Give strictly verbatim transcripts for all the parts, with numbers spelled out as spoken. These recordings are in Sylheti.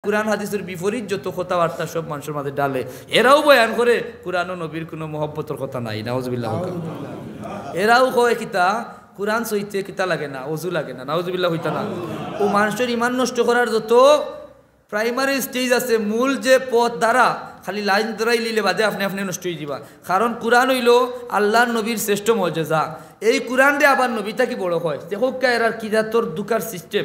কুরআন হাদিসর বিপরীত যত কথাবার্তা সব মানষর মাঝে ডালে। এরাও বয়ান করে কুরআন ও নবীর কুনু মহব্বতর কথা নাই। নাউজুবিল্লাহ। এরাও কয় কিতা, কুরআন সইতে কিতা লাগে না, অজু লাগে না। নাউজুবিল্লাহ কইতা না। অউ মানষর ইমান নষ্ট করার যত primary stage আছে, মূল যে পথ দ্বারা খালি লাইন ধরাইলিলে বাদে আপনে আপনে নষ্ট অইযিবা। কারণ কুরআন অইলো আল্লার নবীর শ্রেষ্ঠ মজেজা। এই কুরআনরে আবার নবী থাকি বড় কয়। দেখউক্কা এরার কি জাতর দুকার system।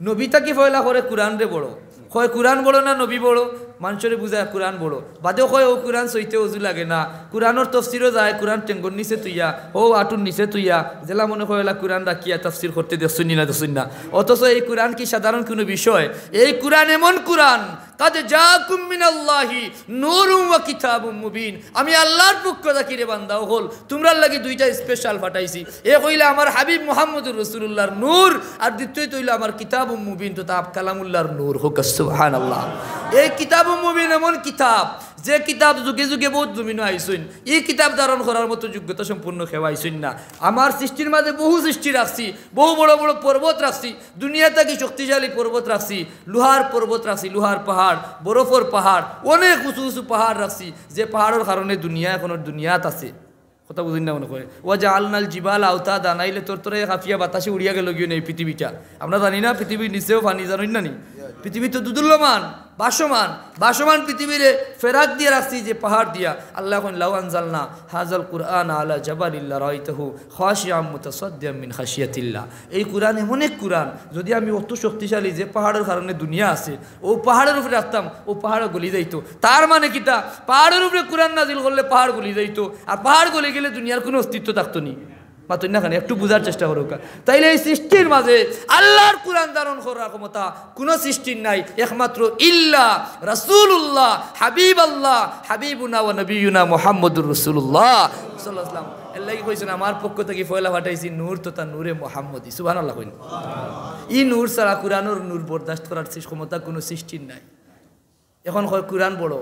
নবী থাকি পয়লা করে কুরআনরে বড়। কয় কুরআন বড় না নবী বড়? মানষরে বুঝায় কুরআন বড়। বাদেও কয় অউ কুরআন সইতে অজু লাগে না। কুরআনর তফসিরো যায়, কুরআন টেঙ্গর নিচে থুইয়া, অউ আটুর নিচে থুইয়া, যেলা মনে কয় অলা কুরআন রাখিয়া তফসির করতে দেখছইন নি না দেখছইন না। অথচ এই কুরআন কি সাধারণ কুনু বিষয়? এই কুরআন এমন কুরআন, কাদ জাআকুম মিনাল্লাহি নূরুম ওয়া কিতাবুম মুবিন। আমি আল্লার পক্ষ থাকি রে বান্দা অকল, তুমরার লাগি দুইটা special পাঠাইছি। এক অইলা আমার হাবিব মুহাম্মদুর রাসূলুল্লাহর নূর, আর দ্বিতীয়ত অইলা আমার কিতাবুম মুবিন, তো তাব কালামুল্লাহর নূর। কউক্কা সুবহানাল্লাহ। এই কিতাবুম মুবিন এমন কিতাব, যে কিতাব যুগে যুগে বউত জমিনো আইছইন, ই কিতাব ধারণ করার মতো যোগ্যতা সম্পন্ন কেউ আইছইন না। আমার সৃষ্টির মাঝে বহু সৃষ্টি রাখছি, বহু বড় বড় পর্বত রাখছি, দুনিয়া থাকি শক্তিশালী পর্বত রাখছি, লোহার পর্বত রাখছি, লোহার পাহাড়, বরফর পাহাড়, অনেক উঁচু উঁচু পাহাড় রাখছি, যে পাহাড়র কারণে দুনিয়া এখনো দুনিয়াত আছে। কথা বুঝইন না মনে কয়। ওয়া জাআলনাল জিবালা আওতাদা, নাইলে তরতরাইয়া কাঁপিয়া বাতাসে উড়িয়া গেলোগিয়া নে ই পৃথিবীটা। আমরা জানি না পৃথিবীর নিচেও পানি, জানইন না নি? পৃথিবী তো দুদুল্যমান, ভাসমান, ভাসমান পৃথিবীরে ফেরাক দিয়া রাখছি যে পাহাড় দিয়া। আল্লায় কইন, লাউ আনজালনা হাযাল কুরআনা আলা জাবালিল লারাআইতাহু খাশিআম মুতাসাদ্দিআম মিন খাশিয়াতিল্লাহ। এই কুরআন এমন এক কুরআন, যুদি আমি অত শক্তিশালী যে পাহাড়র কারণে দুনিয়া আছে, অউ পাহাড়র উপরে রাখতাম, অউ পাহাড়ও গলি যাইতো। তার মানে কিতা? পাহাড়র উপরে কুরআন নাজিল করলে পাহাড় গলি যাইতো, আর পাহাড় গলি গেলে দুনিয়ার কুনু অস্তিত্ব থাকতো নি? মাতইন না কেনে? একটু বুঝার চেষ্টা করউক্কা। তাইলে এই সৃষ্টির মাঝে আল্লার কুরআন ধারণ করার ক্ষমতা কুনু সৃষ্টির নাই, একমাত্র ইল্লা রাসূলুল্লাহ, হাবিবাল্লাহ, হাবিবুনা ওয়া নবিয়ুনা মুহাম্মদুর রাসূলুল্লাহ সাল্লাল্লাহু আলাইহি ওয়াসাল্লাম। এরলাগি কইছইন, আমার পক্ষ থাকি পয়লা পাঠাইছি নূর তথা নূরে মুহাম্মদী। সুবহানাল্লাহ কইন। ই নূর ছাড়া কুরআনর নূর বরদাস্ত করার সৃষ-, ক্ষমতা কুনু সৃষ্টির নাই। এখন কয় কুরআন বড়,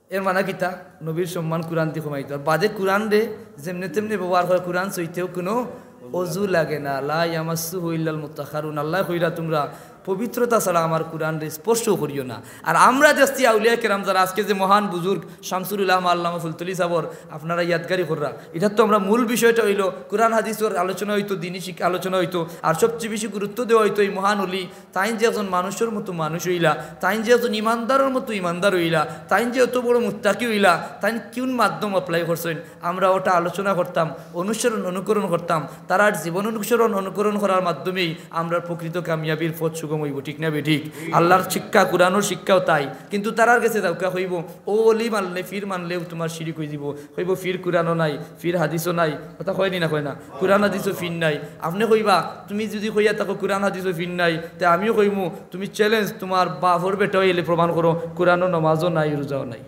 এর মানে কিতা? নবীর সম্মান কুরআন দি কমাইতো। আর বাদে কুরআনরে যেমনে তেমনে ব্যবহার করে, কুরআন সইতেও কুনু অজু লাগে না। লা ইয়ামাসসুহু ইল্লাল মুতাহহারুন। আল্লায় কইরা, তুমরা পবিত্রতা ছাড়া আমার কুরআনরে স্পর্শও করিও না। আর আমরা দেখছি আউলিয়া কেরাম যারা, আজকে যে মহান বুজুর্গ শামসুল উলামা আল্লামা ফুলতলি সাবর আপনারা ইয়াদগারি কররা, ইটার তো আমরা মূল বিষয়টা অইলো কুরআন হাদিসর আলোচনা অইতো, দিনী শিক-, আলোচনা অইতো, আর সবচেয়ে বেশি গুরুত্ব দেওয়া অইতো এই মহান অলি তাইন যে একজন মানুষর মতো মানুষ অইলা, তাইন যে একজন ইমানদারর মতো ইমানদার অইলা, তাইন যে অত বড় মুত্তাকি অইলা, তাইন কুন মাধ্যম apply করছইন, আমরা ওটা আলোচনা করতাম, অনুসরণ অনুকরণ করতাম। তারার জীবন অনুসরণ অনুকরণ করার মাধ্যমেই আমরার প্রকৃত কামিয়াবির পথ সুগম অইবো, ঠিক না বেঠিক? আল্লার শিক্ষা, কুরআনর শিক্ষাও তাই। কিন্তু তারার গেছে যাউক্কা, কইবো, "অউ অলি মানলে, পীর মানলেও তুমার শিরিক অইযিবো।" কইবো, "পীর কুরআনও নাই, পীর হাদিসও নাই।" কথা কয় নি না কয় না? কুরআন হাদিসও পীর নাই। আপনে কইবা, "তুমি যুদি কইয়া থাকো কুরআন হাদিসও পীর নাই, তে আমিও কইমু, তুমি challenge, তুমার বাপর বেটাও আইলে প্রমাণ করো, কুরআনও নমাজও নাই, রোজাও নাই।"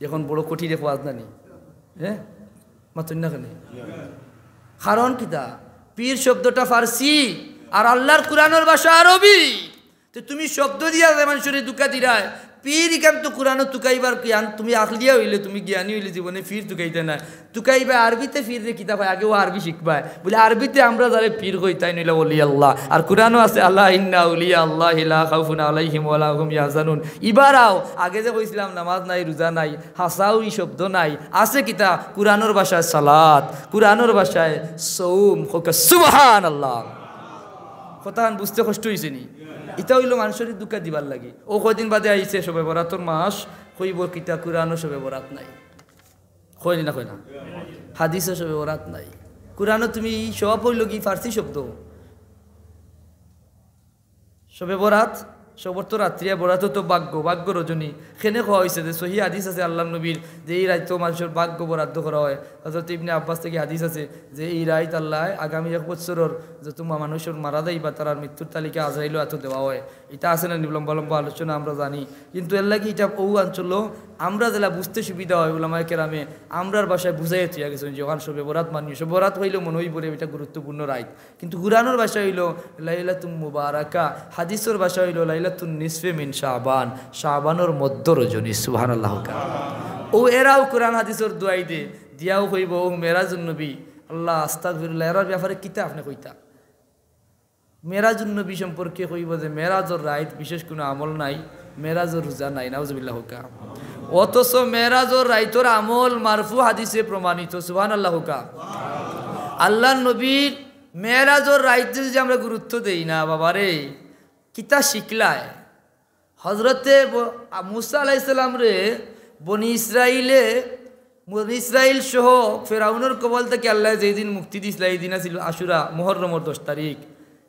এখন বড় কঠিন এক ওয়াজ না নি? হ্যাঁ? মাতইন না কেনে? কারণ কিতা? পীর শব্দটা ফার্সি, আর আল্লার কুরআনর ভাষা আরবি। তে তুমি শব্দ দিয়া যে মানষরে ধুকা দিরায়, পীর ইখান তো কুরআনো তুকাইবার জ্ঞান, তুমি আখলিয়া অইলে, তুমি জ্ঞানী অইলে জীবনে পীর তুকাইতায় নায়। তুকাইবায় আরবিতে পীররে কিতা কয়, আগে অউ আরবি শিখবায়। বুলে, আরবিতে আমরা যারে পীর কই, তাইন অইলা ওলি আল্লাহ। আর কুরআনো আছে, "আলা ইন্না আউলিয়া আল্লাহি লা খাউফুন আলাইহিম ওয়া লা হুম ইয়াহজানুন।" ইবার আও, আগে যে কইছলাম নামাজ নাই, রোজা নাই, হাছাউ ই শব্দ নাই, আছে কিতা? কুরআনর ভাষায় সালাত, কুরআনর ভাষায় সওম। কউক্কা সুবহানাল্লাহ। কথাখান বুঝতে কষ্ট অইছে নি? ইটা অইলো মানষরে ধুকা দিবার লাগি। অউ কয়দিন বাদে আইছে শবে বরাতর মাস, কইবো কিতা কুরআনো শবে বরাত নাই। কয় নি না কয় না? হাদিসো শবে বরাত নাই। কুরআনো তুমি সব অইলো কি ফার্সি শব্দ। শবে বরাত, শবর তো রাত্রি, আর বরাতও তো ভাগ্য, ভাগ্য রজনী। কেনে কওয়া অইছে যে সহি হাদিস আছে আল্লার নবীর যে ই রাইতো মানষর ভাগ্য বরাদ্দ করা অয়। হযরত ইবনে আব্বাস থাকি হাদিস আছে যে ই রাইত আল্লায় আগামী এক বছরর যত মা-, মানুষর মারা যাইবা তারার মৃত্যুর তালিকা আজরাইলর আতো দেওয়া অয়। ইটা আছে না নি লম্বা লম্বা আলোচনা আমরা জানি, কিন্তু এরলাগি ইটা অউ অঞ্চলো আমরা যেলা বুঝতে সুবিধা অয়, উলামায়ে কেরামে আমরার ভাষায় বুঝাইয়া থইয়া গেছইন যে অখান শবে বরাত মানিও, শবে বরাত অইলে মনো অইবো রে ইটা গুরুত্বপূর্ণ রাইত। কিন্তু কুরআনর ভাষা অইলো লাইলাতুম মুবারাকা, হাদিসর ভাষা অইলো লাইলাতুন নিসফে মিন শাবান, শাবানর মধ্য রজনী। সুবহানাল্লাহ। অউ এরাও কুরআন হাদিসর দুয়াই দে, দিয়াও কইবো, "অউ মেরাজুন নবী।" আল্লাহ, আস্তাগফিরুল্লাহ, এরার ব্যাপারে কিতা আপনে কইতা? মেরাজুন নবী সম্পর্কে কইব যে মেরাজর রাইত বিশেষ কোনো আমল নাই, মেরাজর রোজা নাই, নাউজুবিল্লাহ কউক্কা। অথচ মেরাজর রাইতর আমল মারফু হাদিসে প্রমাণিত, সুবহানাল্লাহ কউক্কা। আল্লাহর নবীর মেরাজর রাইত যদি আমরা গুরুত্ব দেই না, বাবারে, কিতা শিখলায়? হজরতে ব-, আ, মুসা আলাইহিস সালামরে বনি ইসরাইলে, বনি ইসরাইল সহ ফেরাউনর কবল থাকি আল্লায় যেই দিন মুক্তি দিছলা, এই দিন আছিল আশুরা, মুহররমর দশ তারিখ।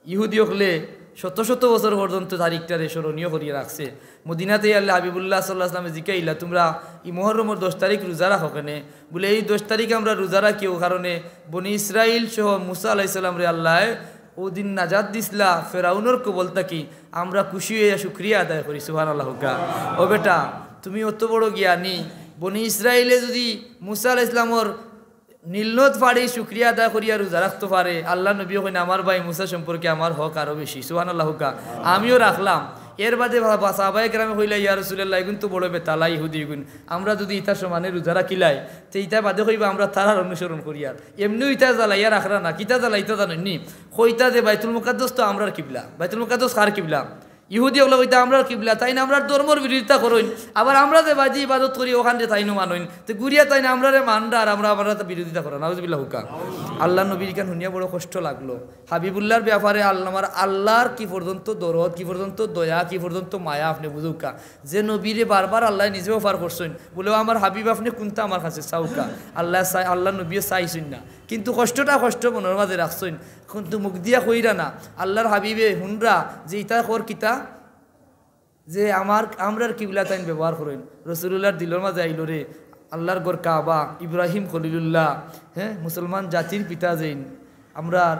ইহুদি অকলে শত শত বছর পর্যন্ত তারিখটারে স্মরণীয় করিয়া রাখছে। মদিনাত আইয়া আল্লাহ হাবিবুল্লাহ সাল্লাল্লাহু আলাইহি ওয়াসাল্লামে জিকাইলা, "তুমরা ই মুহররমর দশ তারিখ রোজা রাখো কেনে?" বুলে, "এই দশ তারিখ আমরা রোজা রাখি, অউ কারণে বনি ইসরাইল সহ মুসা আলাইহিস সালামরে আল্লায় অউ দিন নাজাত দিছলা ফেরাউনর কবল থাকি, আমরা খুশি অইয়া শুকরিয়া আদায় করি।" সুবহানাল্লাহ কউক্কা। ও বেটা, তুমি অত বড় জ্ঞানী, বনি ইসরাইলে যদি মুসা আলাইহিস সালামর নীলনদ পাড়ি শুকরিয়া আদায় করিয়া রোজা রাখতো পারে, আল্লাহর নবীয়ে কইন, "আমার ভাই মুসা সম্পর্কে আমার হক আরো বেশি।" সুবহানাল্লাহ কউক্কা। আমিও রাখলাম। এর বাদে বা-, বা-, সাহাবায়ে কেরামে কইলা, "ইয়া রাসূলুল্লাহ, ইগুন তো বড় বেতালা ইহুদি ইগুন, আমরা যদি ইতার সমানে রোজা রাখিলাই, তে ইতা বাদে কইবা আমরা তারার অনুসরণ করিয়ার।" এমনেউ ইতা জ্বালাইয়া রাখরা না, কিতা জ্বালাইতা জানইন নি? কইতা যে বাইতুল মুকাদ্দাস তো আমরার কিবলা। বাইতুল মুকাদ্দাস কার কিবলা? ইহুদি অকলে কইতা আমরার কিবলা, তাইন আমরার ধর্মর বিরোধিতা করইন, আবার আমরা যে বায়দি ইবাদত করি অখানরে তাইনও মানইন, তে ঘুরিয়া তাইন আমরারে মানরা আর আমরা, আমরা তো বিরোধিতা করা, নাউজুবিল্লাহ কউক্কা। আল্লাহর নবীর ইখান হুনিয়া বড় কষ্ট লাগলো। হাবিবুল্লাহর ব্যাপারে আল্লাহ, আমার আল্লাহর কি পর্যন্ত দরদ, কি পর্যন্ত দয়া, কি পর্যন্ত মায়া আপনে বুঝউক্কা। যে নবীরে বারবার আল্লায় নিজে অফার করছইন, বুলে, "ও আমার হাবিব, আপনে কুনটা আমার কাছে চাউক্কা।" আল্লায় চাই-, আল্লাহর নবীয়ে চাইছইন না, কিন্তু কষ্টটা কষ্ট মনর মাঝে রাখছইন, কিন্তু মুখ দিয়া কইরা না। আল্লাহর হাবিবে হুনরা যে ইতা কর কিতা, যে আমার, আমরার কিবলা তাইন ব্যবহার করইন। রাসূলুল্লাহর দিলর মাঝে আইলো রে, আল্লাহর ঘর কাবা, ইব্রাহিম খলিলুল্লাহ, হ্যাঁ, মুসলমান জাতির পিতা যেইন, আমরার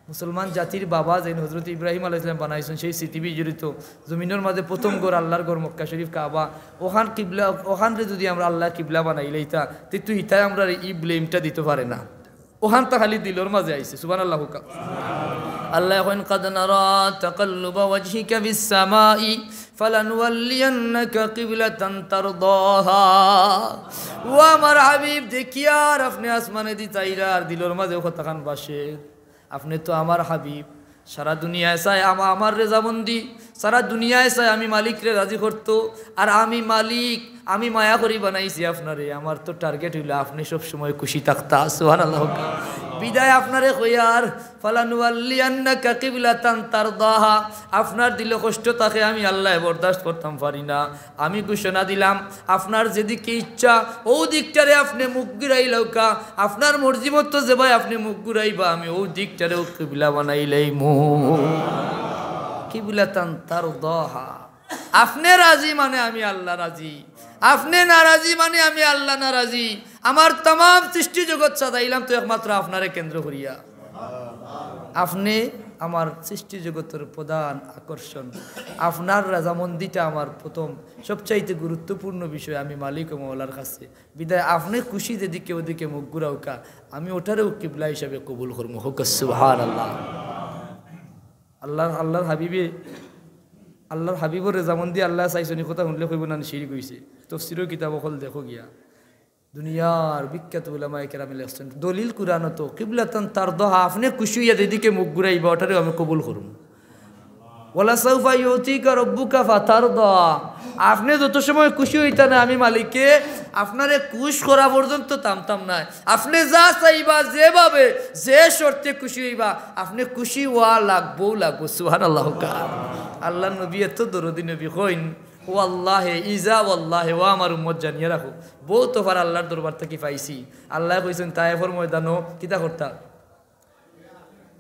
মুসলমান জাতির বাবা যেইন হজরত ইব্রাহিম আলাইহিস সালাম বানাইছইন, সেই স্মৃতি বিজড়িত জমিনর মাঝে প্রথম ঘর আল্লাহর ঘর মক্কা শরীফ কাবা, অখান কিবলা, অখানরে যদি আমরা আল্লাহর কিবলা বানাইলাইতা, তে তুই ইতায় আমরারে ই blameটা দিতো পারে না। অখানটা খালি দিলর মাঝে আইছে, সুবহানাল্লাহ কউক্কা। আল্লায় কইন, "قد نرى تقلب وجهك في السماء فلنولينك قبلة ترضاها।" ও আমার হাবিব, দেখিয়ার আপনে আসমানেদি চাইরার, দিলর মাঝে কথাখান বাসে। আপনে তো আমার হাবিব, সারা দুনিয়ায় চায় আমা-, আমার রেজামন্দি, সারা দুনিয়ায় চায় আমি মালিকরে রাজি করতো, আর আমি মালিক, আমি মায়া করি বানাইছি আপনারে। আমার তো target অইলো আপনে সব সময় খুশি থাকতা। সুবহানাল্লাহ। বিদায় আপনারে কইয়ার, "فلنولينك قبلة ترضاها।" আপনার দিলো কষ্ট থাকে, আমি আল্লায় বরদাস্ত করতাম পারি না। আমি ঘোষণা দিলাম, আপনার যেদিকে ইচ্ছা, অউ দিকটারে আপনে মুখ ঘুরাইলাউক্কা। আপনার মর্জি মতো যেবায় আপনে মুখ ঘুরাইবা, আমি অউ দিকটারেউ কিবলা বানাইলাইমু। কিবলাতান তারদাহা। আপনে রাজি মানে আমি আল্লাহ রাজি, আপনে নারাজি মানে আমি আল্লাহ নারাজি। আমার তামাম সৃষ্টি জগৎ সাজাইলাম তো একমাত্র আপনারে কেন্দ্র করিয়া। আপনে আমার সৃষ্টি জগতর প্রধান আকর্ষণ, আপনার রাজামন্দিটা আমার প্রথম সবচাইতে গুরুত্বপূর্ণ বিষয় আমি মালিক ও মওলার কাছে। বিদায় আপনে খুশি যেদিকে ওদিকে মুখ ঘুরাউক্কা, আমি ওটারেও কিবলা হিসাবে কবুল করমু। কউক্কা সুবহানাল্লাহ। আল্লাহর, আল্লাহর হাবিবে, আল্লাহর হাবিবর রেজামন্দি আল্লায় চাইছইন, ই কথা হুনলে কইবো না নি শিরিক অইছে। তফসিরর কিতাব অকল দেখো গিয়া। দুনিয়ার বিখ্যাত উলামায়ে কেরামে লেখছইন, দলিল কুরআনত, কিবলাতান তারদাহা, আপনে খুশি অইয়া যেদিকে মুখ ঘুরাইবা, ওটারেও আমি কবুল করমু। ওয়ালাসাউফা ইউতিকা রাব্বুকা ফাতারদা, আপনে যত সময় খুশি অইতা না, আমি মালিকে আপনারে খুশ করা পর্যন্ত থামতাম নায়। আপনে যা চাইবা, যেভাবে, যে শর্তে খুশি অইবা, আপনে খুশি অওয়া লাগবো, লাগবো। সুবহানাল্লাহ। আল্লাহর নবী এত দরদি নবী, কইন, ওয়াল্লাহে, ইজা ওয়াল্লাহে, ও আমার উম্মত জানিয়া রাখো, বউত অফার আল্লাহর দরবার থাকি পাইছি। আল্লায় কইছইন, তায়েফর ময়দানো কিতা করতা?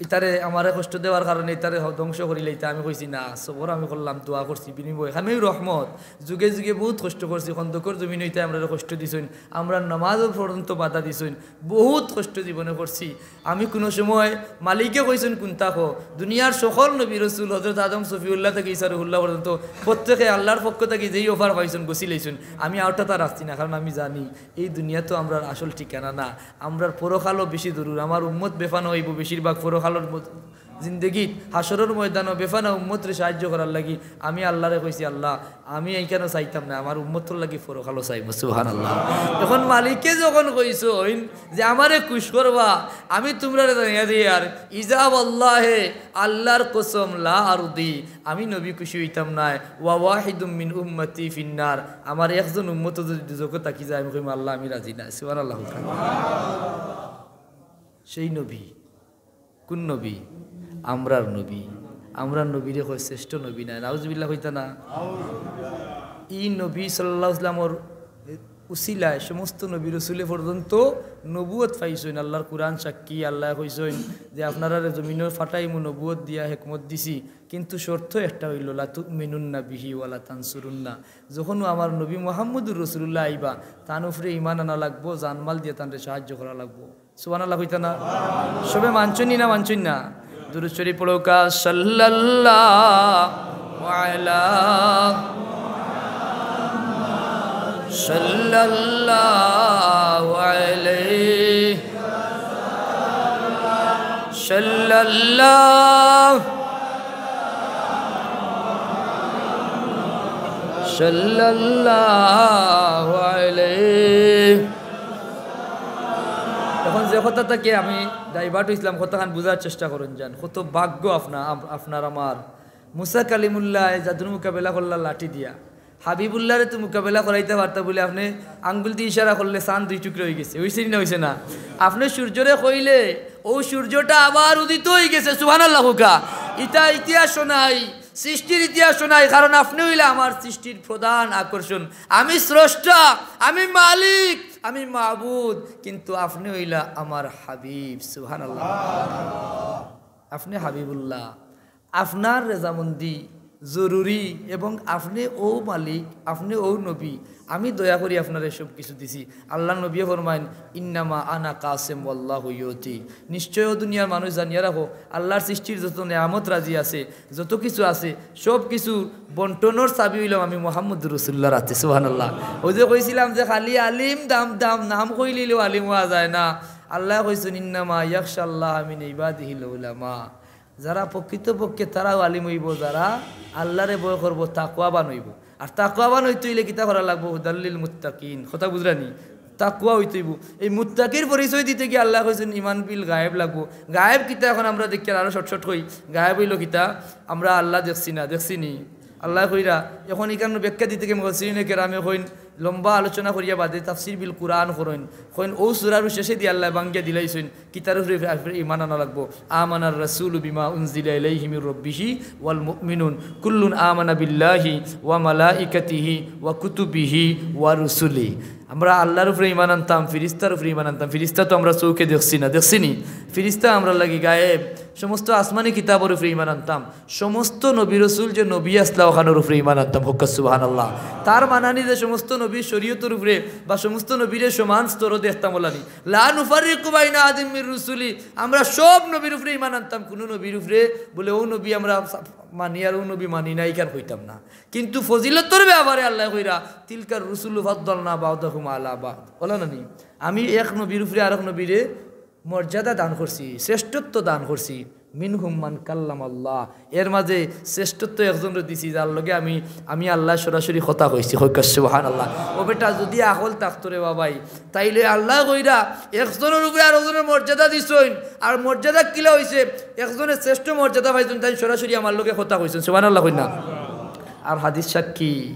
ইতারে, আমারে কষ্ট দেওয়ার কারণে ইতারে হ-, ধ্বংস করিলাইতা। আমি কইছি, "না, সবর আমি করলাম, দোয়া করছি, বিনিময়ে।" আমিও রহমত। যুগে যুগে বউত কষ্ট করছি, খন্দকর জমিনো ইতায় আমরারে কষ্ট দিছইন, আমরার নামাজও পর্যন্ত বাধা দিছইন, বউত কষ্ট জীবনে করছি। আমি কুনু সময় মালিকে কইছইন কুনতা কও, দুনিয়ার সকল নবী রসুল, হজরত আদম সফিউল্লাহ থাকি ইসা রুহুল্লাহ পর্যন্ত প্রত্যেকে আল্লাহর পক্ষ থাকি যেই অফার পাইছইন, গছিলাইছইন। আমি আরটা তা রাখছি না, কারণ আমি জানি এই দুনিয়া তো আমরার আসল ঠিকানা না। আমরার পরকালও বেশি জরুর। আমার উম্মত বেফানা অইবো বেশিরভাগ পরকালর মত-, জিন্দেগিত হাশরর ময়দানো বেফানা উম্মতরে সাহায্য করার লাগি আমি আল্লারে কইছি, "আল্লাহ, আমি এইখানো চাইতাম না, আমার উম্মতর লাগি পরকালো চাইমু।" সুবহানাল্লাহ। এখন মালিকে যখন কইছইন যে আমারে খুশ করবা, আমি তুমরারে জানাইয়া দিয়ার, ইজা ওয়াল্লাহে, আল্লাহর কসম, লা আরদি, আমি নবী খুশি অইতাম নায়, ওয়া ওয়াহিদুম মিন উম্মতি ফিন্নার, আমার একজন উম্মত যদি দুজখো থাকি যায়, আমি কইমু, "আল্লাহ, আমি রাজি না।" সুবহানাল্লাহ। সেই নবী, কোন নবী? আমরার নবী। আমরার নবীরে কয় শ্রেষ্ঠ নবী না, নাউজুবিল্লাহ কইতা না? ই নবী সাল্লাল্লাহু আলাইহি ওয়াসাল্লামর উসিলায় সমস্ত নবী রসুলে পর্যন্ত নবুয়ত পাইছইন। আল্লাহর কুরআন সাক্ষী, আল্লায় কইছইন যে, "আপনারারে জমিনো ফাটাইমু, নবুয়ত দিয়া হেকমত দিছি, কিন্তু শর্ত একটা অইলো, লা তুমিনুন্না বিহি ওয়া লা তানসুরুন্না।" যখনও আমার নবী মুহাম্মদুর রাসূলুল্লাহ আইবা, তান উপরে ঈমান আনা লাগবো, জানমাল দিয়া তানরে সাহায্য করা লাগবো। সুবহানাল্লাহ কইতা না? সবে মানছইন নি না মানছইন না? দুরূদ শরীফ পড়উক্কা, সাল্লাল্লাহু আলা, সাল্লাল্লাহু আলাইহি, সাল্লাল্লাহু, সাল্লাল্লাহু আলাইহি। এখন যে কথা থাকি আমি divert অইছলাম, কথাখান বুঝার চেষ্টা করইন যান। কত ভাগ্য আপনা-, আপ-, আপনার আমার। মুসা কালিমুল্লায় জাদুর মোকাবেলা করলা লাঠি দিয়া। হাবিবুল্লাহরে তো মোকাবেলা করাইতা পারতা বুলি আপনে আঙ্গুল দি ইশারা করলে চান দুই টুকরা অইগেছে। অইছে নি না অইছে না? আপনে সূর্যরে কইলে অউ সূর্যটা আবার উদিত অইগেছে। সুবহানাল্লাহ কউক্কা। ইতা ইতিহাসও নাই, সৃষ্টির ইতিহাসও নাই, কারণ আপনে অইলা আমার সৃষ্টির প্রধান আকর্ষণ। আমি স্রষ্টা, আমি মালিক, আমি মাবুদ, কিন্তু আপনে অইলা আমার হাবিব। সুবহানাল্লাহ। আপনে হাবিবুল্লাহ, আপনার রেজামন্দি জরুরি, এবং আপনে অউ মালিক, আপনে অউ নবী। আমি দয়া করি আপনারে সব কিছু দিছি। আল্লাহর নবীয়ে ফরমাইন, "ইন্নামা আনা কাসেম ওয়াল্লাহু ইউতি।" নিশ্চয় অউ দুনিয়ার মানুষ জানিয়া রাখো, আল্লাহর সৃষ্টির যত নেয়ামত রাজি আছে, যত কিছু আছে, সব কিছু বন্টনর চাবি অইলাম আমি মুহাম্মদুর রাসূলুল্লাহর আতে। সুবহানাল্লাহ। অউ যে কইছিলাম যে খালি আলিম দাম দাম, নাম কইলিলেউ আলিম অওয়া যায় না। আল্লায় কইছইন, "ইন্নামা ইয়াখশাল্লাহা মিন ইবাদিহিল উলামা।" যারা প্রকৃতপক্ষে তারাউ আলিম অইবো, যারা আল্লাহরে ভয় করবো, তাকওয়াবান অইবো। আর তাকওয়াবান অইতে অইলে কিতা করা লাগবো? হুদাল্লিল মুত্তাকিন। কথা বুঝরা নি? তাকওয়া অইতে অইবো। এই মুত্তাকির পরিচয় দিতে গিয়া আল্লায় কইছইন, "ঈমান বিল গায়েব" লাগবো। গায়েব কিতা এখন আমরা দেখিয়ার আরো short short কই। গায়েব অইলো কিতা? আমরা আল্লাহ দেখছি না, দেখছি নি? আল্লায় কইরা, এখন ইখান ব্যাখ্যা দিতে গিয়া মুফাসসিরিনে কেরামে কইন, লম্বা আলোচনা করিয়া বাদে তাফসীর বিল কুরআন করইন, কইন অউ সূরার শেষেদি আল্লায় ভাঙ্গিয়া দিলাইছইন, কিতার উপরে ফির-, ফির-, ঈমান আনা লাগবো। আমানার রাসূলু বিমা উনজিলা ইলাইহি মির রাব্বিহি ওয়াল মুমিনুন কুল্লুন আমানা বিল্লাহি ওয়া মালাইকাতিহি ওয়া কুতুবিহি ওয়া রুসুলি। আমরা আল্লাহর উপরে ঈমান আনতাম, ফিরিস্তার উপরে ঈমান আনতাম। ফিরিস্তা তো আমরা চউখে দেখছি না, দেখছি নি? ফিরিস্তা আমরার লাগি গায়েব। সমস্ত আসমানি কিতাবর উপরে ঈমান আনতাম। সমস্ত নবী রসুল যে নবী আছলা, অখানর উপরে ঈমান আনতাম। কউক্কা সুবহানাল্লাহ। তার মানানি যে সমস্ত নবীর শরীয়তর উপরে বা সমস্ত নবীরে সমান স্তরো দেখতাম, অলানি। লা নুফাররিকু বাইনা আহাদিম মির রুসুলি, আমরা সব নবীর উপরে ঈমান আনতাম, কুনু নবীর উপরে বুলে অউ নবী আমরা মানি আর অউ নবী মানি না, ইখান কইতাম না। কিন্তু ফজিলতর ব্যাপারে আল্লায় কইরা, "তিলকার রুসুলু ফাদ্দালনা বা'দাহুম আলা বা'দ।" অলা না নি? আমি এক নবীর উপরে আরক নবীরে মর্যাদা দান করছি, শ্রেষ্ঠত্ব দান করছি। মিনহুম মান কাল্লামাল্লাহ, এর মাঝে শ্রেষ্ঠত্ব একজনরে দিছি, যার লগে আমি, আমি আল্লায় সরাসরি কথা কইছি। কউক্কা সুবহানাল্লাহ। ও বেটা, যুদি আকল থাকতো রে বাবাই, তাইলে আল্লায় কইরা একজনর উপরে আরকজনর মর্যাদা দিছইন। আর মর্যাদা কিলা অইছে? একজনে শ্রেষ্ঠ মর্যাদা পাইছইন, তাইন সরাসরি আমার লগে কথা কইছইন। সুবহানাল্লাহ কইন না? আর হাদিস সাক্ষী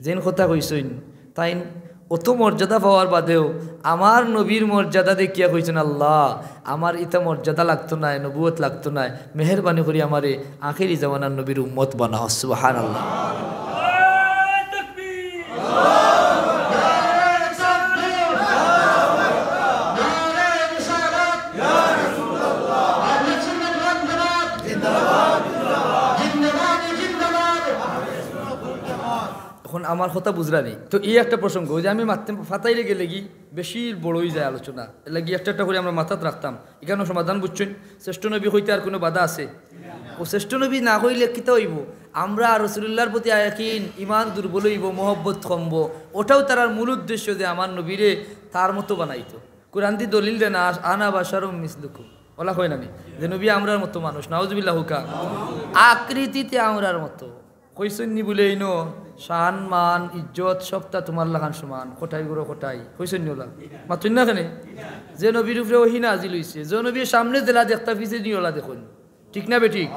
যেইন কথা কইছইন, তাইন অত মর্যাদা পাওয়ার বাদেও আমার নবীর মর্যাদা দেখিয়া কইছইন, "আল্লাহ, আমার ইতা মর্যাদা লাগতো নায়, নবুয়ত লাগতো নায়, মেহেরবানি করি আমারে আখেরি জামানার নবীর উম্মত বানাও।" সুবহানাল্লাহ। এখন আমার কথা বুঝরা নি? তো ই একটা প্রসঙ্গ, অউ যে আমি মাততে ফাতাইলে গেলেগি বেশি বড় অইযায় আলোচনা, এরলাগি একটা একটা করি আমরা মাথাত রাখতাম। ইখানও সমাধান বুঝছইন? শ্রেষ্ঠ নবী কইতে আর কুনু বাধা আছে? অউ শ্রেষ্ঠ নবী না কইলে কিতা অইবো? আমরা রাসূলুল্লাহর প্রতি ইয়াকিন, ঈমান দুর্বল অইবো, মহব্বত কমবো। অটাউ তারার মূল উদ্দেশ্য যে আমার নবীরে তার মতো বানাইতো। কুরআনদি দলিল দেনা, "আনা বাশারুম মিসলুকুম।" অলা কয় না নি? যে নবী আমরার মতো মানুষ, নাউজুবিল্লাহ কউক্কা। আকৃতিতে আমরার মতো। কইছইন নি বুলে ইনো শান, মান, ইজ্জত সবতা তুমার লাখান সমান, কটাই গরো কটাই। কইছইন নি অলা? মাতইন না কেনে? যে নবীর উপরে ওহী নাজিল অইছে, যে নবীর সামনে যেলা দেখতা পিছেদি অলা দেখইন। ঠিক না বেঠিক?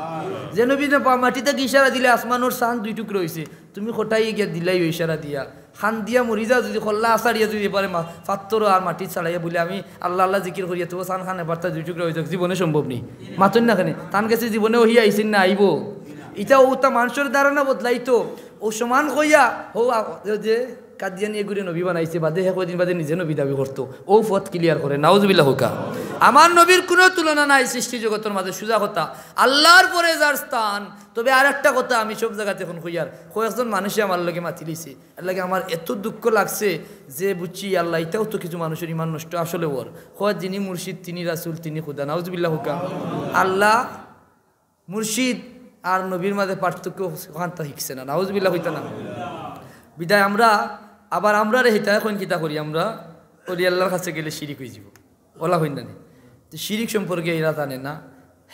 যে নবী না পা-, মাটিত থাকি ইশারা দিলে আসমানর চান দুই টুকরা অইছে, তুমি কটাই গিয়া দিলাইও ইশারা দিয়া। কান্দিয়া মরি যাও যুদি, কল্লা আছাড়িয়া যুদি এবারে মা-, পাত্থর আর মাটিত ছাড়াইয়া বুলে, "আমি আল্লাহ আল্লাহ জিকির করিয়া তো চান খান এবারতা দুই টুকরা অই যাউক", জীবনে সম্ভব নি। মাতইন না কেনে? তান গেছে জীবনে ওহী আইছে না আইবো? ইতা অউতা মানষর ধারণা বদলাইতো। অউ সমান কইয়া, হউ আ-, অউ যে কাদিয়ানি এগুরে নবী বানাইছে, বাদে হে কয়দিন বাদে নিজে নবী দাবি করতো। অউ পথ clear করে, নাউজুবিল্লাহ কউক্কা। আমার নবীর কুনু তুলনা নাই সৃষ্টি জগতর মাঝে, সুজা কথা। আল্লাহর পরে যার স্থান। তবে আরেকটা কথা আমি সব জাগাত অখন কইয়ার, কয়েকজন মানুষে আমার লগে মাতিলিছে, এরলাগি আমার এত দুঃখ লাগছে যে বুঝছি, আল্লাহ, ইতাও তো কিছু মানুষর ইমান নষ্ট আসলে অর। কয়, যিনি মুর্শিদ, তিনি রাসূল, তিনি খুদা। নাউজুবিল্লাহ কউক্কা। আল্লাহ, মুর্শিদ আর নবীর মাঝে পার্থক্য অখানতা হিকছে না। নাউজুবিল্লাহ কইতা না? বিদায় আমরা, আবার আমরারে হিতায় কইন কিতা করি আমরা? অলি আল্লাহর কাছে গেলে শিরিক অইযিবো। অলা কইন না নি? তো শিরিক সম্পর্কে এরা জানে না,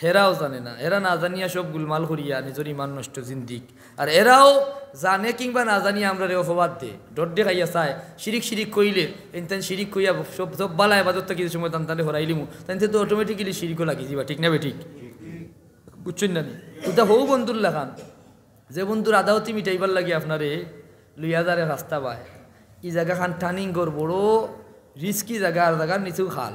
হেরাও জানে না। এরা না জানিয়া সব গুলমাল করিয়া নিজর ইমান নষ্ট জিন্দিক। আর এরাও জানে কিংবা না জানিয়া আমরারে অপবাদ দে, ডর দেখাইয়া চায়। শিরিক শিরিক কইলে, ইনতান শিরিক কইয়া সব, সব বালা এবাদতটা কিছু সময় তান তানে হরাইলিমু, তাইন তো automatically শিরিকও লাগি যিবা, ঠিক না বেঠিক? বুঝছইন না নি? ইতা হউ বন্ধুর লাখান, যে বন্ধুর আদাওতি মিটাইবার লাগি আপনারে লইয়া যারে রাস্তা বায়, ই জাগাখান turning ঘর, বড় risky জাগা, আর জাগার নিচেও খাল।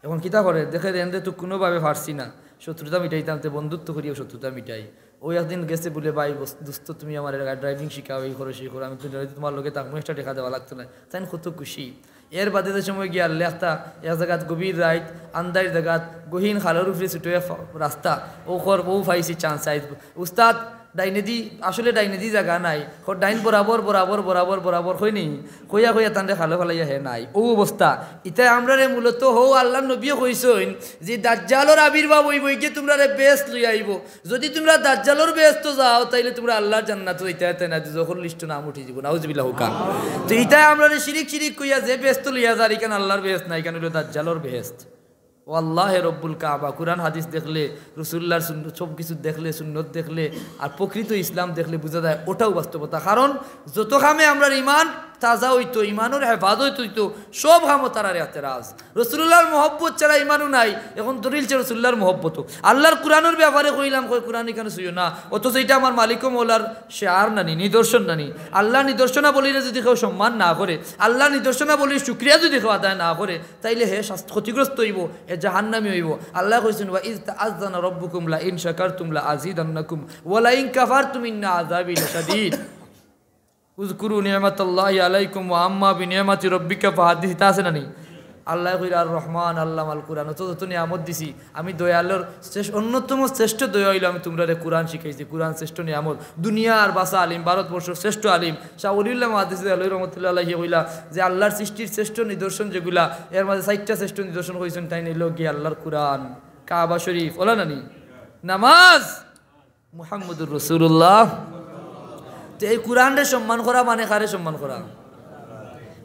অখন কিতা করে, দেখে রে, এনরে তো কুনুভাবে পারছি না, শত্রুতা মিটাইতাম, তে বন্ধুত্ব করিয়াও শত্রুতা মিটাই। অউ একদিন গেছে বুলে, "ভাই, বস-, দোস্ত, তুমি আমারে গা-, driving শিখাও, এই করো, সেই করো, আমি তো drive তুমার লগে থাকমু, একটা টেকা দেওয়া লাগতো নায়।" তাইন কত খুশি। এর বাদে যে সময় গিয়া লেখতা, এক জাগাত গভীর রাইত, আন্দাইর জাগাত, গহীন খালর উপরে ছুটে ফ-, রাস্তা, অউ কর, অউ পাইছি chance, আইজ উস্তাদ, ডাইনেদি, আসলে ডাইনেদি জাগা নাই। কর ডাইন বরাবর, বরাবর, বরাবর, বরাবর, কই নি? কইয়া, কইয়া তানরে খালো ফালাইয়া হে নাই। অউ অবস্থা। ইতায় আমরারে মূলত হউ আল্লাহর নবীয়ে কইছইন যে দাজ্জালর আবির্ভাব অইবো, ইগে তুমরারে বেহেস্ত লইয়া আইবো। যুদি তুমরা দাজ্জালর বেহেস্তো যাও, তাইলে তুমরা আল্লাহর জান্নাতো যাইতায় পারতায় না, দুজখর list-ও নাম উঠি যিবো। নাউজুবিল্লাহ কউক্কা। তো ইতায় আমরারে শিরিক শিরিক কইয়া যে বেহেস্তো লইয়া যার, ইখান আল্লাহর বেহেস্ত নায়, ইখান অইলো দাজ্জালর বেহেস্ত। ও আল্লাহে রব্বুল কাবা, কুরআন হাদিস দেখলে, রসুলুল্লাহর সুন্নত, সব কিছু দেখলে, সুন্নত দেখলে, আর প্রকৃত ইসলাম দেখলে বুঝা যায় অটাউ বাস্তবতা। কারণ যত কামে আমরার ইমান তাজা অইতো, ইমানর হেফাজত অইতো, সব কামো তারার এতেরাজ। রসুলুল্লাহর মহব্বত ছাড়া ইমানও নাই। অখন ধরিলছে রসুলুল্লাহর মহব্বতও। আল্লাহর কুরআনর ব্যাপারে কইলাম, কয়, "কুরআন ইখান ছুইও না।" অথচ ইটা আমার মালিক ও মৌলার শেয়ার নানি, নিদর্শন নানি। আল্লাহর নিদর্শনাবলীরে যুদি কেউ সম্মান না করে, আল্লাহর নিদর্শনাবলীর শুকরিয়া যুদি কেউ আদায় না করে, তাইলে হে শাস্ত-, ক্ষতিগ্রস্ত অইবো, হে জাহান্নামী অইবো। আল্লায় কইছইন, "ওয়া ইজ তাআজ্জানা রাব্বুকুম লা ইন শাকারতুম লা আজিদান্নাকুম ওয়া লা ইন কাফারতুম ইন্না আযাবি লাশাদীদ।" উযকুরু নি'মাতাল্লাহি আলাইকুম ওয়া আম্মা বিনি'মাতি রাব্বিকা ফাহাদ্দিস, ইতা আছে না নি? আল্লায় কইরা আর রহমান আল্লামাল কুরআন, অত যত নিয়ামত দিছি, আমি দয়ালুর শ্রেষ্ঠ, অন্যতম শ্রেষ্ঠ দয়া অইলো আমি তুমরারে কুরআন শিখাইছি, কুরআন শ্রেষ্ঠ নিয়ামত। দুনিয়ার বাছা আলিম, ভারতবর্ষর শ্রেষ্ঠ আলিম, শাহ ওলিউল্লাহ মুহাদ্দিস দেহলভী রহমতুল্লাহ আলাইহি কইলা যে আল্লাহর সৃষ্টির শ্রেষ্ঠ নিদর্শন যেগুলা, এর মাঝে চাইরটা শ্রেষ্ঠ নিদর্শন কইছইন, তাইন অইলো গিয়া আল্লাহর কুরআন, কাবা শরীফ, অলা না নি? নামাজ, মুহাম্মদুর রাসূলুল্লাহ। তো এই কুরআনরে সম্মান করা মানে কারে সম্মান করা?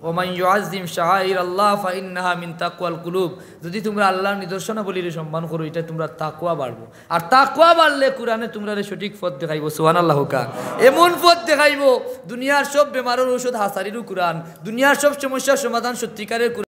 ওয়া মান ইউআজ্জিম শাআইরাল্লাহ ফাইন্নাহা মিন তাকওয়াল কুলুব। যুদি তুমরা আল্লাহর নিদর্শনাবলীরে সম্মান করো, ইটা তুমরার তাকওয়া বাড়বো। আর তাকওয়া বাড়লে কুরআনে তুমরারে সঠিক পথ দেখাইবো। সুবহানাল্লাহ কউক্কা। এমন পথ দেখাইবো, দুনিয়ার সব বেমারর ঔষধ হাছারিরও কুরআন, দুনিয়ার সব সমস্যার সমাধান সত্যিকারের কুরআন।